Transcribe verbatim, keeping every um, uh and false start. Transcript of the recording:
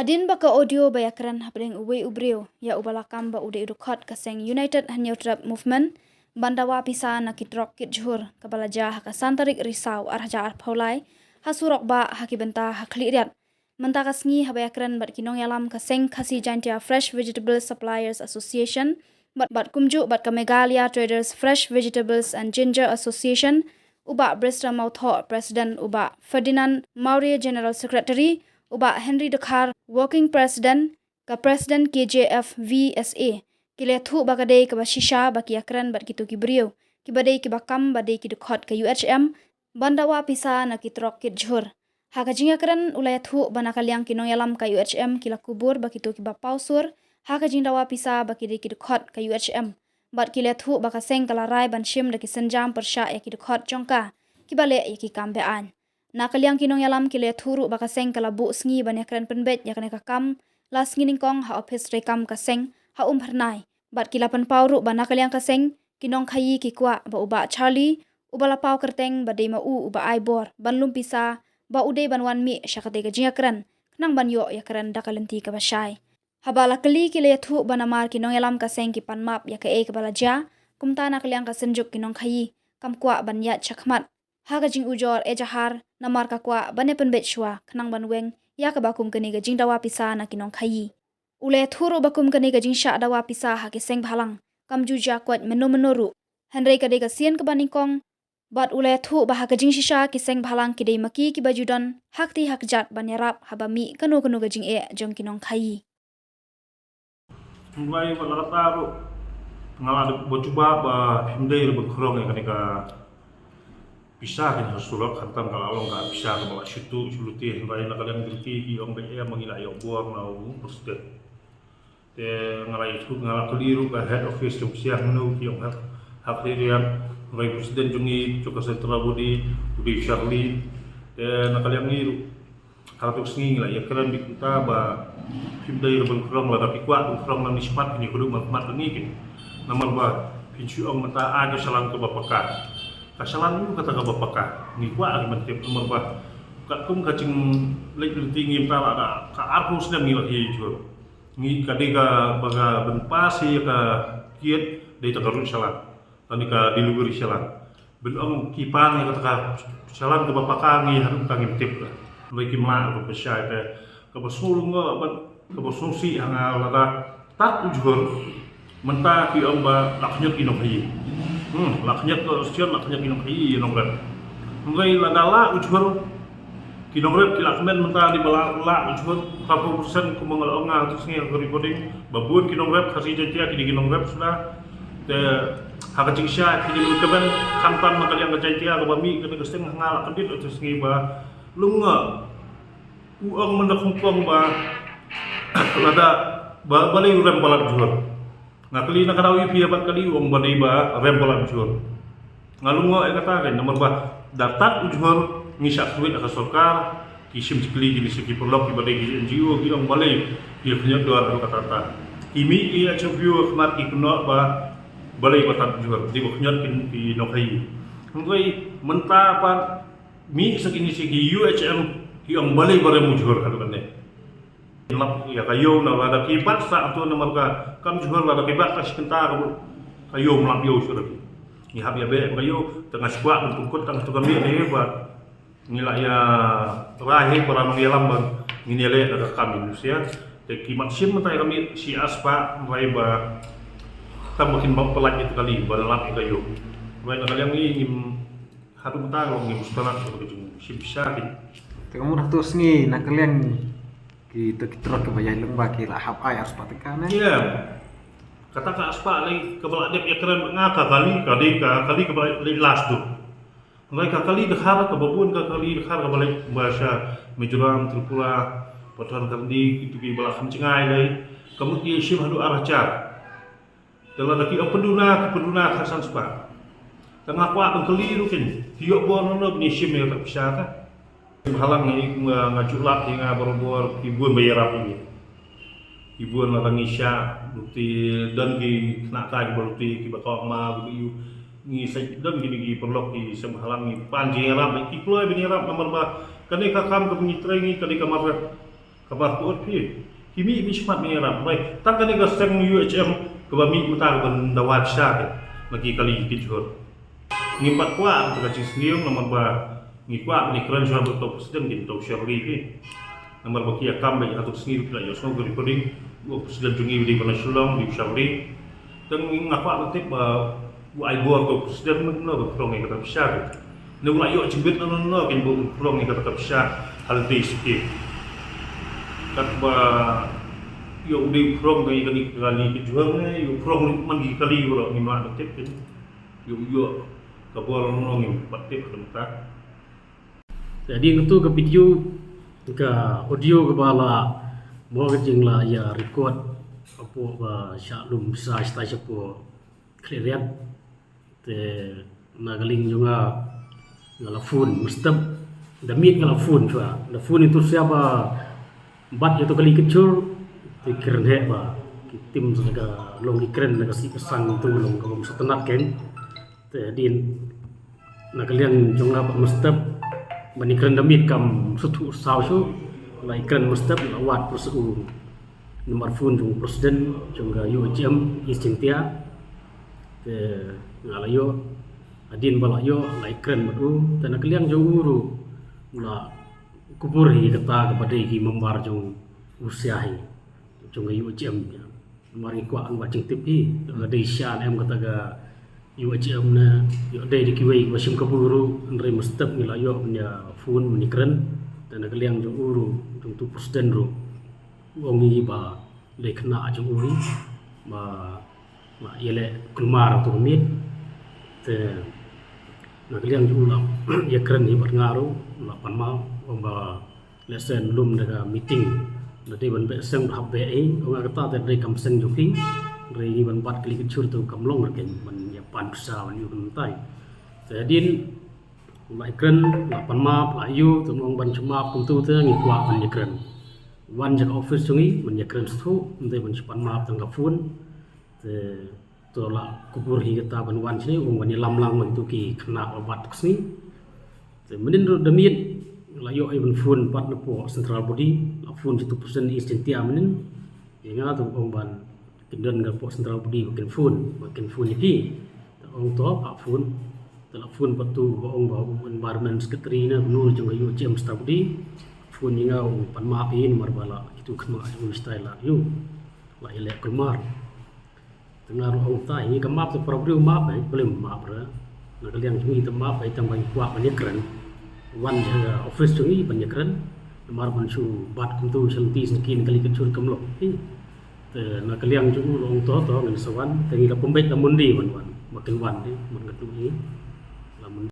Hadien ba ka audio ba ïakren hapdeng uwei u briew ïa uba la kam ba u dei u dkhot ka seng United Hynñiewtrep Movement ban dawa pisa na ki trok kit jhur, kaba la jia ha ka san tarik Risaw ar hajar arphew lai ha surok ba ha ki bynta ha Khliehriat. Mynta ka sngi haba ïakren bad ki nongïalam ka seng Khasi Jaintia Fresh Vegetable Suppliers Association bad, bad kumjuh bad ka Meghalaya Traders Fresh Vegetables and Ginger Association, u Bah Brewster Mawthoh, President, u Bah Ferdinand Mawrie, General Secretary, u Bah Henry Dkhar, Working President, ka President K J F V S A, ki la ïathuh ba ka dei kaba shisha ba ki ïakren bad kito ki briew kiba dei kiba kam ba dei ki dkhot ka U H M ban dawa pisa na ki trok kit jhur. Ha ka jingïakren u la ïathuh ba na ka liang ki nongïalam ka U H M ki la kubur ba kito kiba paw sur ha ka jingdawa pisa ba ki dei ki dkhot ka U H M bad ki la ïathuh ba ka seng ka la rai ban shim da ki sienjam pyrshah ïa ki dkhot jong ka kiba leh ïa ki kam be-aiñ. Na ka liang ki nongïalam ki la ïathuh ruh ba ka seng ka la buh sngi ban ïakren pynbeit ïa kane ka kam la sngi nyngkong ha ophis treikam ka seng ha Umphyrnai, bad ki la pynpaw ruh ba na ka liang ka seng ki nongkhaïi ki kwah ba u Bah Charlie, uba la paw kyrteng ba dei ma u uba ai bor ban lum pisa, ba u dei ban wan mih sha katei ka jingïakren khnang ban ïoh ïakren da ka lynti kaba shai. Haba la kylli ki la ïathuh ba namar ki nongïalam ka seng ki pan map ïa kaei kaba la jia, kumta na ka liang ka seng jong ki nongkhaïi kam kwah ban ïaid shakhmat ha ka jingujor ejahar namar ka kwah ban ïa pynbeit shuwa khnang ban weng ïa kaba kum kane ka jingdawa pisa na ki nongkhaïi. U la ïathuh ruh ba kum kane ka jingshah dawa pisa ha ki seng bhalang kam ju jia koit mynno mynno ruh, hynrei ka dei ka sien kaba nyngkong, bad u la ïathuh ba ha ka jingshisha ki seng bhalang ki dei ma ki kiba ju don ha kti ha kjat ban ïarap haba mih kano kano ka jingeh jong ki nongkhaïi. Hynrei wat la katta ruh nga la dep ba jubab ba phim dei ruh ban khrong ïa kane ka pisa kane ka surok, khamtam ka la long ka pisa kaba la shu tuh shu lute, hynrei na ka liang ki lute ki ong ba em ba ngi la ïoh bor na u president. Te nga la ïathuh, nga la kylli ruh ka head office jong Siang Hynñiew, ki ong ha, ha Khliehriat, hynrei president jong ngi jong ka central body u dei Charlie. Te na ka liang ngi ruh ha kato ka sngi ngi la ïakren beit kumta ba phim dei ruh ban khrong, lada phi kwah ban khrong nangne shakhmat phin ïakynduh markhmat bad ngi keiñ. Namar ba phin shu ong mynta ai ka shalan kaba paka. Ka shalan ruh kata kaba paka. Ngi kwah ban tip namar ba katkum ka jingleit lynti ngi mynta la da ka arphew snem ngi la hi jhur. Ngi ka dei kaba ka ban pass ïa ka kiad dei ta ka ruh shalan. Tang ïa ka delivery shalan. Ban ong ki pan ïa kata ka shalan kaba paka ngi haduh mynta ngim tip ka. Hynrei kim lah ruh ban pynshai te kaba sngewlyngngoh bad kaba sngewsih ha nga lada tad u jhur mynta ki ong ba la khñiot ki nongkhaïi. Hmm, la khñiot ka shisien, la khñiot ki nongkhaïi ïa nongrep. Hynrei lada lah u jhur ki nongrep ki la kmen mynta dei ba la, la u jhur, ka phew percent kumba nga la ong ha ka sngi ha ka recording ba bun ki nongrep Khasi Jaintia ki dei ki nongrep suda. Te ha ka jingshisha ki dei ban kmen khamtam na ka liang ka Jaintia kaba mih kane ka seng, ha nga la kyndit ha ka sngi ba lyngngoh. U ong mynta khongpong ba lada ba balei u rem palat jhur. Nga kylli na ka daw ïa phi ïa bat kali, u ong ba dei ba rem palat jhur. Nga lyngngoh ïa kata keiñ namar ba da tad u jhur ngi shah kyrwit ha ka sorkar, ki shim jingkylli kine ki paralok kiba dei ki N G O ki ong balei ki khñiot dor ha kata kata. Ki mih ki interview ha khmat ki kynnoh ba balei ba tad u jhur, dei ba khñiot ki, ki nongkhaïi. Hynrei mynta pat mih sa kine ki U H M ki ong balei ba rem u jhur haduh kane. Lap ïa ka ïew na lada ki bat sa to namar ka kam jhur lada ki bat ka shi kynta ka ïew, ka ïew mlap ïew shuh. Ngi hap ïa beh ka ïew, tang nga shu kwah ban pynkut tang to ka mih ne ba ngi la ïa rai hi para nongïalam ba ngin ïa leh da ka kam Indonesia. Te ki mat shim mynta ïa ka mih shi ar spah, rai ba tam ba kin bam pynlait ïa ka kali ba lap ïa ka ïew. Rai na ka liang ngi ngim Haduh mynta ka long ngi mustanak ka jingshim pisa ki. Te ka mut hato sngi na ka liang ki to ki trok kiba ïaid lyngba ki la hap ai ar spah tyngka ne? Ïa. Kata ka ar spah lei kaba la dep ïakren nga ka kali, ka dei ka kali kaba lei last tu. Hynrei ka kali dkhar kaba bun, ka kali dkhar kaba lei ba sha Mizoram, Tripura, Patharkar, kito kiba la kham jngai lei. Ka mut ki shim haduh ar hajar. Te lada ki ong pynduna, ki pynduna khatsan spah. Te nga kwah ban kylli ruh keiñ, ki ïoh bor nano ban ïashim ïa kata ka pisa ka. Bhalang nga, nga ju lap ïa nga barabor ki bun ba ïarap ïa ngi. Ki bun lada ngi shah luti, don ki khynnah ka kiba luti, kiba kawang ma, kiba ïoh. Ngi sa don kine ki paralok ki seng bhalang ngi pan jingïarap, ki kloi ban ïarap namar ba kane ka kam kaba ngi trei ngi, kane ka mar rep. Kaba kut phi. Ki mih mih shmat mih rap bai. Tang kane ka seng U H M kaba mih mynta kaba da wad sha ke. Maki kali ki jhur. Ngim pat kwah ka jingsniew namar ba ngi kwah ni kren shuwa ba to president kin to Shirley phi. Namar ba ki ïa kam ba ïa to sngi la ïa sngew ka recording. U president jong ngi u dei ba na Shillong, u dei u Shirley. Tang ngi nga kwah ba tip ba u ai bor to president mynno ba krong ïa kata ka pisa. Ne u la ïoh jingbit na no no kin ba u krong ïa kata ka pisa hal dei siki. Kat ba ïoh u dei u krong ka ïa kani ka kali ka juang ne ïoh u krong man ki kali ba ngim lah ba tip kin. Ïoh ïoh ka bor no no ngim pat tip ka mynta. Te dei katu ka video ka audio kaba la mo ka jing la ïa record hapoh ba sha lum sa sha shapoh Khliehriat. Te na ka liang jong nga nga la phone mynstep da miet nga la phone shuwa da phone itu sia ba bat itu kali kejur te kren heh ba ki tim sa ka long ki kren na ka si ka sang tu long ka bom sa tenat ken. Te dei na ka liang jong nga ba mynstep ban i kren da miet kam suthu saw shu la i kren mynstep la wad pyrsa u namar phone jong president jong ka U H M East Jaintia. Te nga la ïoh hadien ba la ïoh la i kren bad u te na ka liang jong u ruh la kubur hi kata kaba dei ki member jong u sia hi jong ka U H M. Namar ngi kwah ngi ba jingtip hi ka dei sha ne em kata ka U H M ne ïoh dei da kiwei ba shim kabu ruh hynrei mynstep ngi la ïoh ban ïa phone ban ïa kren. Te na ka liang jong u ruh jong tu president ruh u ong ngi ba dei khynnah jong u hi ba ma ïa leh kulmar tu miet. Te na ka liang jong u la ïa kren hi bad nga ruh la pan ma ong ba lehse lum da ka meeting da dei ban beh seng da hap beh hi ong nga kata te dei kam seng jong phi. Dei ngi ban bat kali kejur tu kam long rken ban ïa pan pisa ban ïa ban tai. Te dei la i kren la pan map la ïu te ong ban shu map kumtu te ngi kwah ban ïa kren. Wan jaka office jong ngi ban ïa kren shu te ban shu pan map tang ka phone. Te to la kubur hi kata ban wan sini ong ban ïa lam lang ban tu ki khynnah ba bat ksni. Te mynnin ruh da miet la ïoh i ban phone pat na po central body la phone jitu persen East Jaintia mynnin. Ïa nga tu ong ban kin don ka po central body ba kin phone ba kin phone ïa phi. Te ong to pa phone te la phone pat tu ba ong ba u environment secretary na nu jong ka U H M central body. Phone ïa nga ong pan map ïa namar ba la kitu khynnah jong u stai la ïu la ïa leh kulmar. Te nga ruh ong tai ngi ka map te para briew map ai blim map ra. Na ka liang jong ngi te map ai tang ban kwah ban ïa kren. Wan jaka office jong ngi ban ïa kren. Namar ban shu bat kumtu shalti sngkin kali kejur kam long. Te na ka liang jong u ruh ong to to ngin sa wan te ngi la pynbeit la Monday ban wan ba kin wan te ban ka tu ngi.